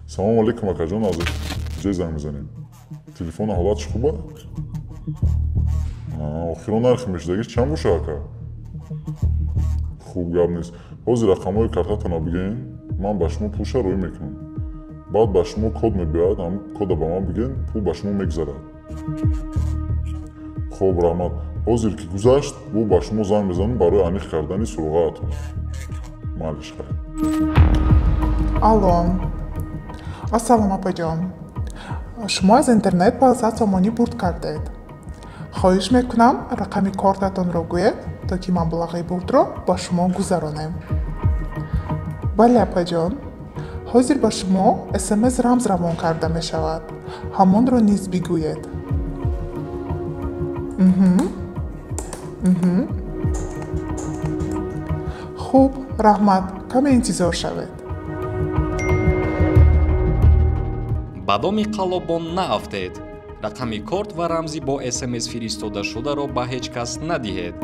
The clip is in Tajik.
Салому алейкум, акаҷон, аз ҷой занг мезанем. Телефона ҳолатш хуба? Охирон нархи мешудагиш чанд боша, ака? Хуб, гап нест. Ҳозир рақамҳои картатонро бигӯен, ман ба шумо пулша рӯй мекунам. Баъд ба шумо код мебиёяд, ҳамн кода ба ман бигӯен, пул ба шумо мегузарад. Хоб, раҳмат. Ҳозир ки гузашт, бо ба шумо занг мезанам барои аниқ кардани суроғаатон. Малиш, хайр. Алло, ассалом, апаҷон. Шумо аз интернет 500 сомонӣ бурд кардед. Хоҳиш мекунам, рақами кортатонро гӯед, то ки маблағи бурдро ба шумо гузаронем. Бале, апаҷон, ҳозир ба шумо СМС рамз равон карда мешавад, ҳамонро низ бигӯед. Хуб, раҳмат, каме интизор шавед. Ба доми қаллобон наафтед. Рақами корт ва рамзи бо СМС фиристодашударо ба ҳеҷ кас надиҳед.